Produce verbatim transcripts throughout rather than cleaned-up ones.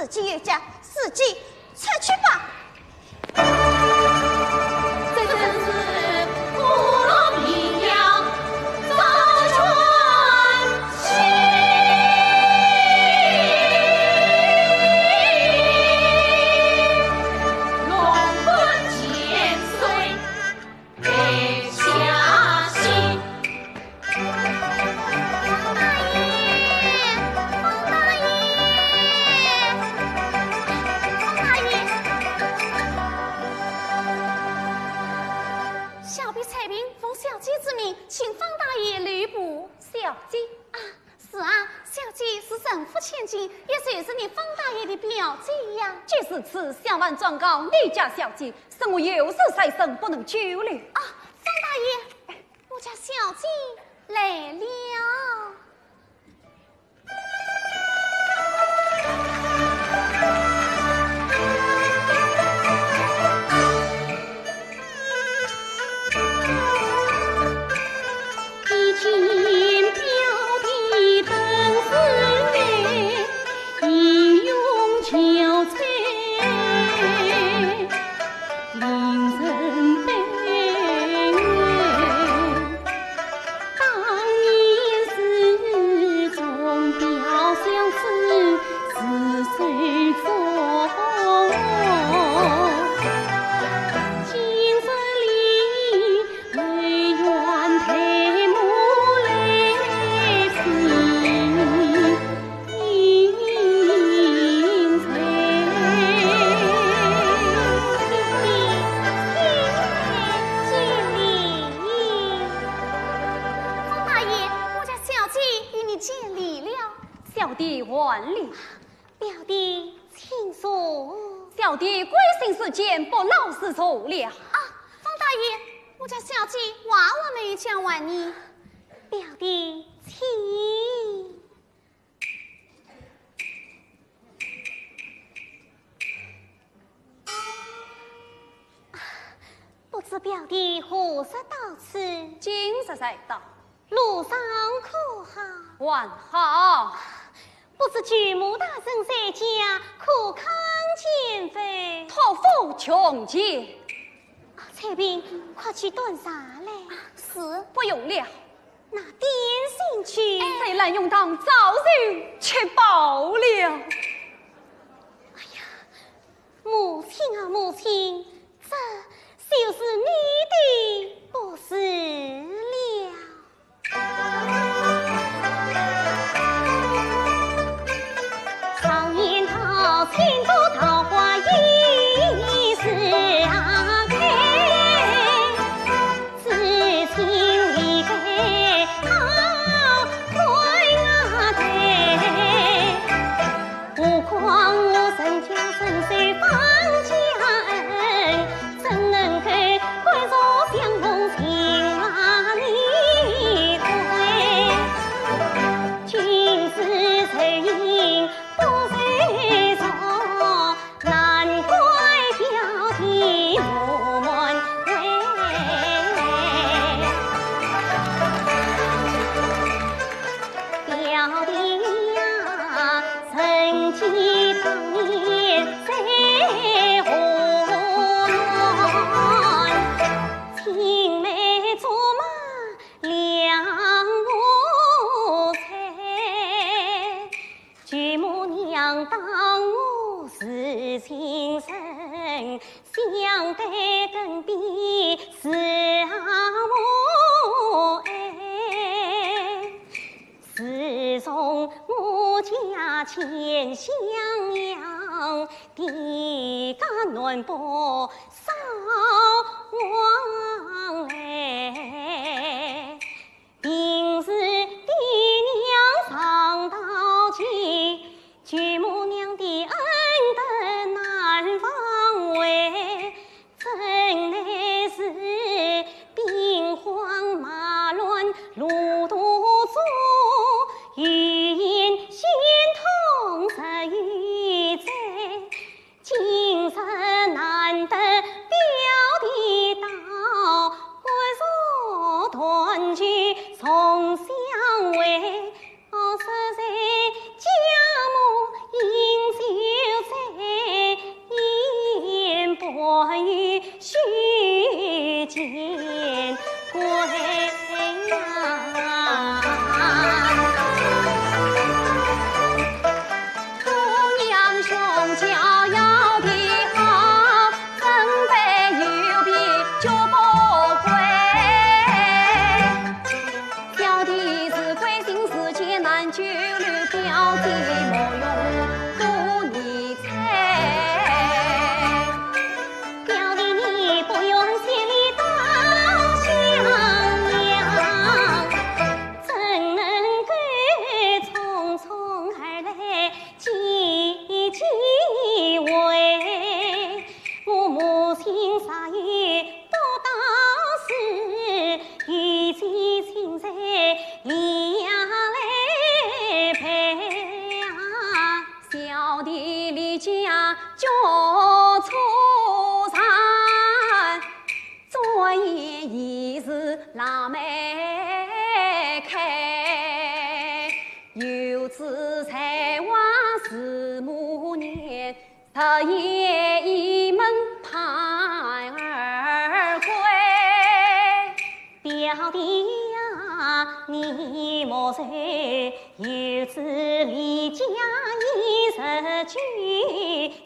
自己有家，自己出去吧。这真是苦了名扬早春心，龙冠千岁 放大爷，放大爷，放大爷！小婢采萍奉小姐之命，请方大爷留步。小姐？啊， 是啊，小姐是陈府千金，也就是你方大爷的表姐呀。既如此，小侄状告你家小姐，说我有事在身，不能久留。啊，方大爷，我家小姐来了。 方大爷，我家小姐与你见礼了。小弟还礼。表弟，请坐。小弟贵姓是贱，不劳师坐了。啊，方大爷，我家小姐话还没有讲完呢。表弟，请。 不知表弟何时到此？今日才到。路上可好？还好。不知舅母大人在家，可康健否？托付穷健。啊，采萍，快去端茶来。啊，是。不用了。 拿点心去。哎，在兰用堂早就吃饱了。哎呀，母亲啊，母亲，这就是你的不是了。 舅母娘当我是亲生，相对跟比是阿母哎。自从我家钱相养，地家男不少往哎。 平时爹娘常道歉，舅母娘的恩德难忘怀，真乃是兵荒马乱路途中，有言心痛日与哉。 今日难得表弟到，欢坐团聚重相会。哦，说在家母饮酒姑娘胸臆要的好，怎奈有病就不归。小弟是贵姓是贱难究，表姐莫用多疑猜。 表弟你不用千里到襄阳，怎能够匆匆而来几几回？我母亲煞有不到时，有请亲在里下来陪啊。 小弟离家脚初散，转眼已是腊梅开。游子在外似暮年，日夜倚门盼儿归。 表弟呀，你莫愁，游子离家已日久，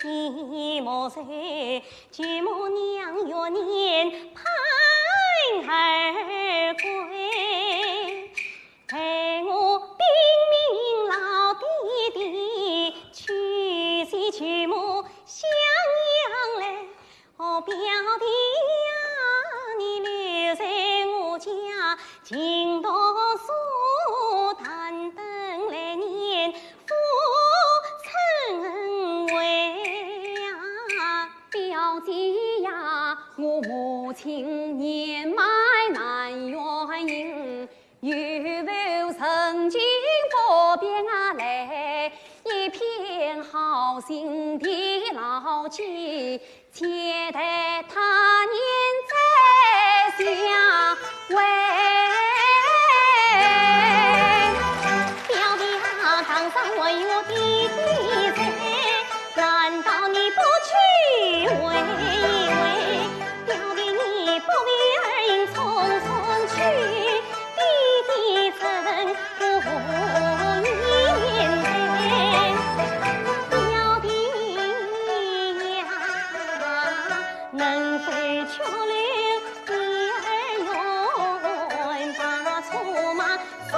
你莫愁，舅母娘月年盼儿归。待我禀明老爹爹，去接舅母襄阳来。 哦，表弟呀，你留在我家，勤读书，但等来年复成回啊。表姐呀，我母亲年迈难援引， 有否曾经不便啊来，一片好心的老姐，且待他年再相会。表弟啊，堂上还有爹爹在，难道你不去慰慰？ 表弟你不必而行匆匆去，爹爹怎能不言哉？表弟呀，能否去留一二月，把车马 送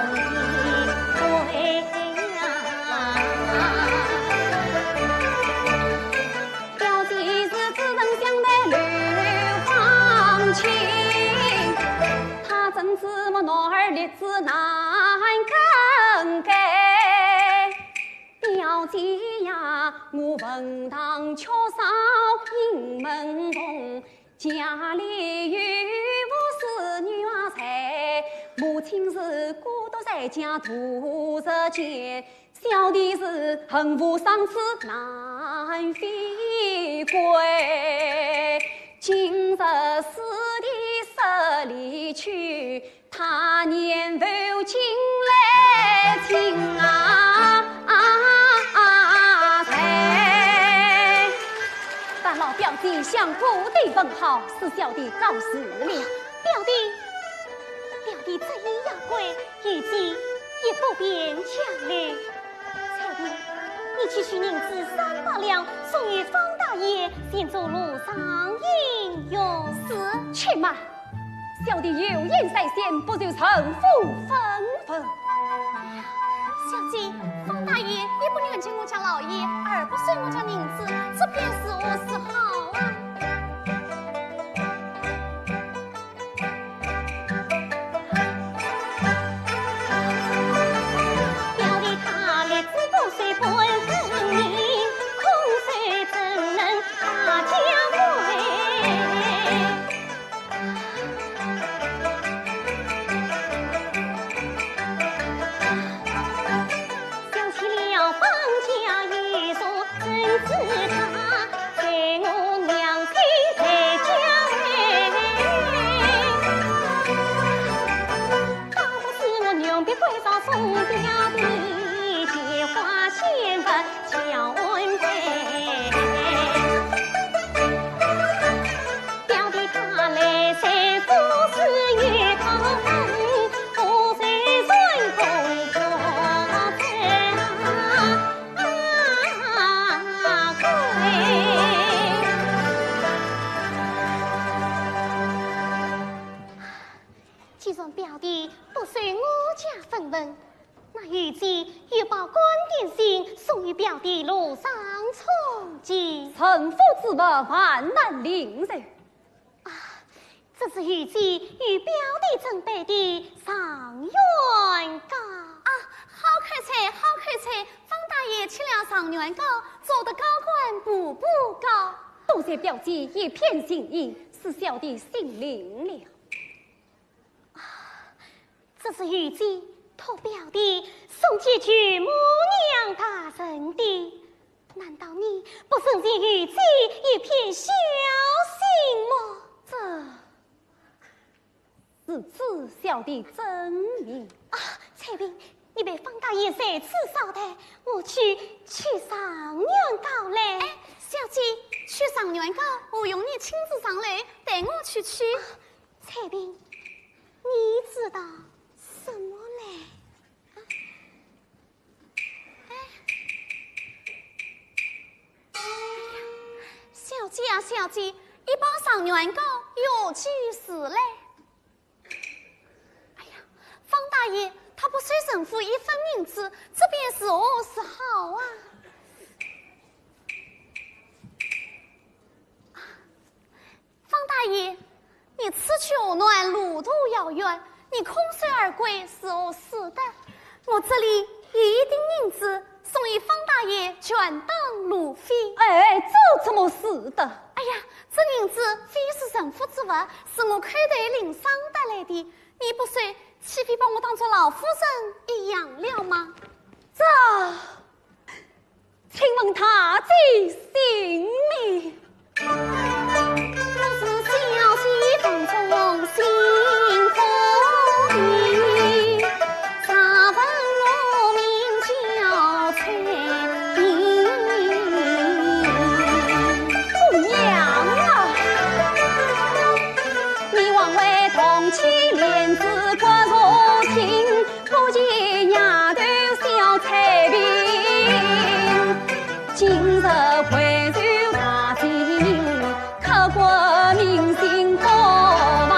你回呀。表姐是只身想待刘方卿，他怎知我男儿立志难更改。表姐呀，我文堂缺少莺门童， 家里有无子女儿在，母亲是孤独在家度日间，小弟是恨无生死难回归。今日师弟失离去， 他年复进来请啊，啊，啊，谁？烦劳表姐向姑爹问好，是小弟告辞了。表弟，表弟这一夜归，预计也不便强留。采萍，你去取银子三百两，送与方大爷，先做路上应用。是。且慢， 小弟有言在先，不求政府分文。小姐，方大爷也不愿见我家老爷，而不收我家银子，这便如何是好啊？表弟他立志不收半分银，空手怎能大家归？ 想起了方家一族，怎知他在我既然表弟不受我家分文，那玉简有报官定信送与表弟路上充饥。臣服之物，万难领受。啊，这是玉简与表弟准备的状元糕。啊，好口彩，好口彩！方大爷吃了状元糕，做得高官步步高。多谢表姐一片心意，是小弟心领了。 啊，这是玉简托表弟送给舅母娘大人的，难道你不深谢玉简一片孝心吗？这，是知晓的真名。啊，采萍，你陪方大爷在此稍待，我去取状元糕来。哎，小姐，取状元糕何用你亲自上来，待我去取。啊， 采萍，你知道什么嘞？哎，哎呀，小姐啊，小姐，一包状元糕有几时嘞？哎呀，方大爷，他不收陈府一分银子，这便如何是好啊？ 方大爷，你此去河南路途遥远，你空手而归，如何使得？我这里有一锭银子，送与方大爷，全当路费。哎，这怎么使得？哎呀，这银子非是陈府之物，是我口袋里省得来的，你不收，岂非把我当作老夫人一样了吗？这 请问大姐姓名？我是小姐房中新妇人，查问我名叫采萍。姑娘啊，你枉为同妻莲子骨肉亲， 不及丫头小采萍，今日回首大姐，刻骨铭心多忘。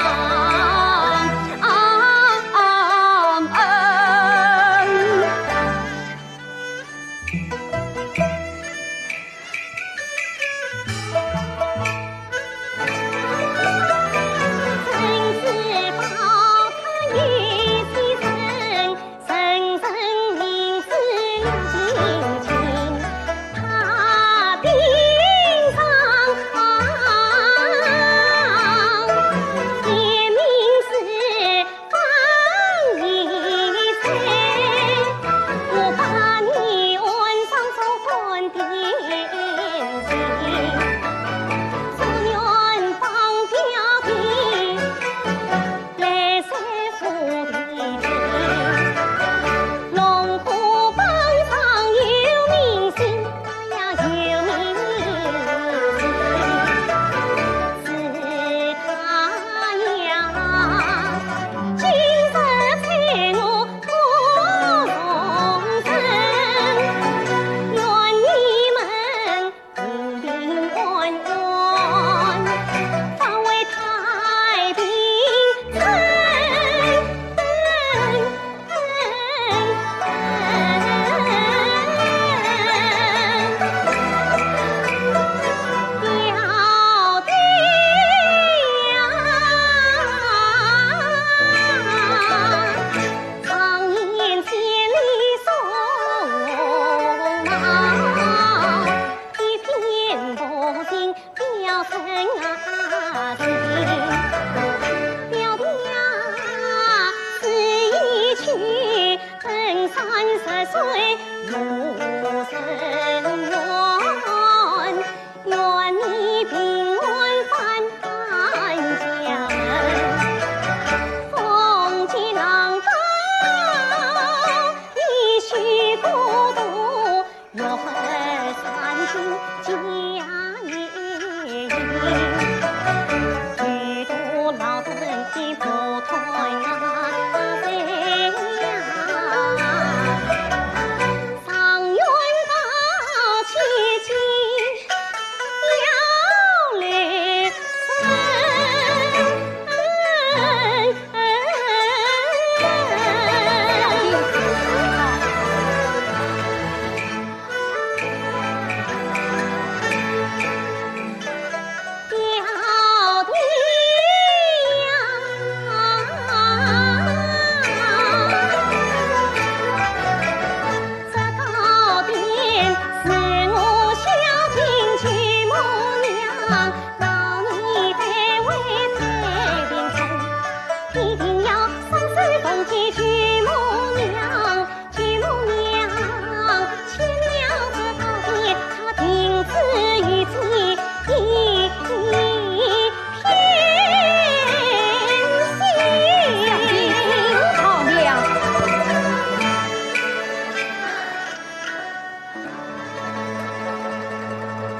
一定要双手奉给舅母娘，舅母娘，去了这宝殿，她定知有罪一天心。小姐听好了。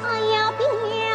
哎呀，表弟呀！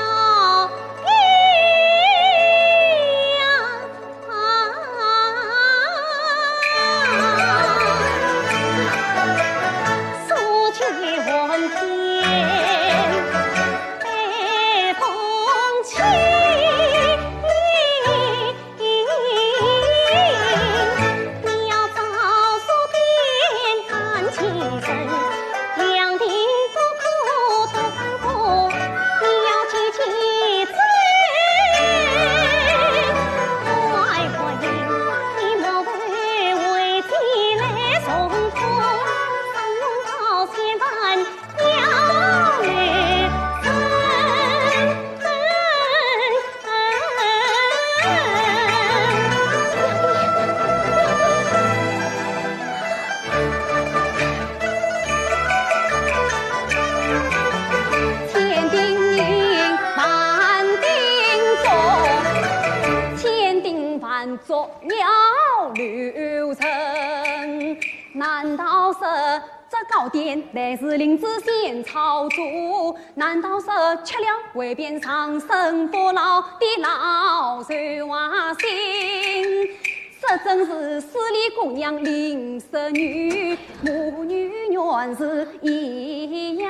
千叮咛万叮嘱，千叮万嘱要留神。难道是这糕点乃是林子贤操作？难道是吃了会变长生不老的老寿花心？ 这真是势利姑娘林十女，母女原是一样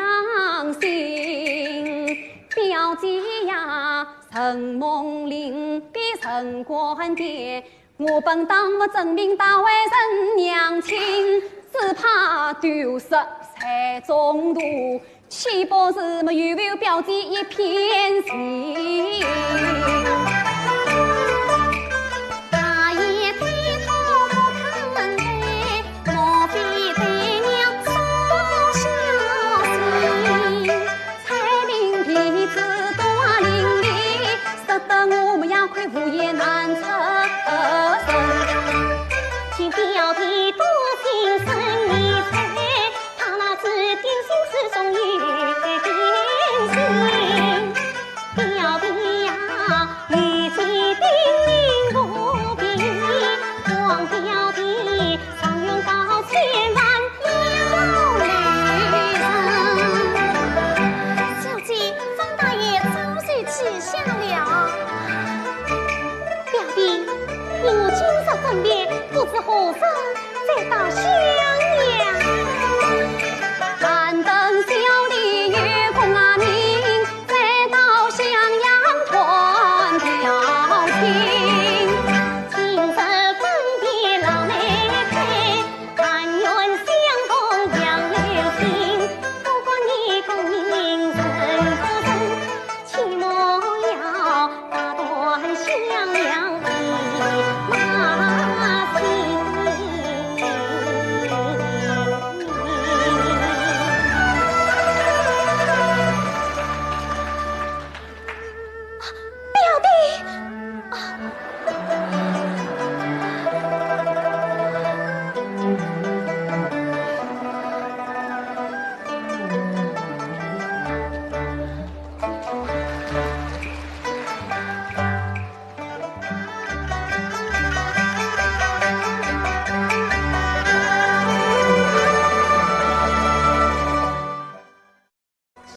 心。表姐呀，承蒙林的陈官店，我本当不正名大为人娘亲，只怕丢失在中途， 岂不是没有表姐一片心？大爷低头不看地，莫非对娘少小心？彩屏皮子多伶俐，使得我们也快无言难出声。请表弟多心生疑猜， 他那只点心之中有点心，表弟呀，有些叮咛不便，望表弟常用到千万要留神。小姐，方大爷早就记下了。表弟，依我今日分辨，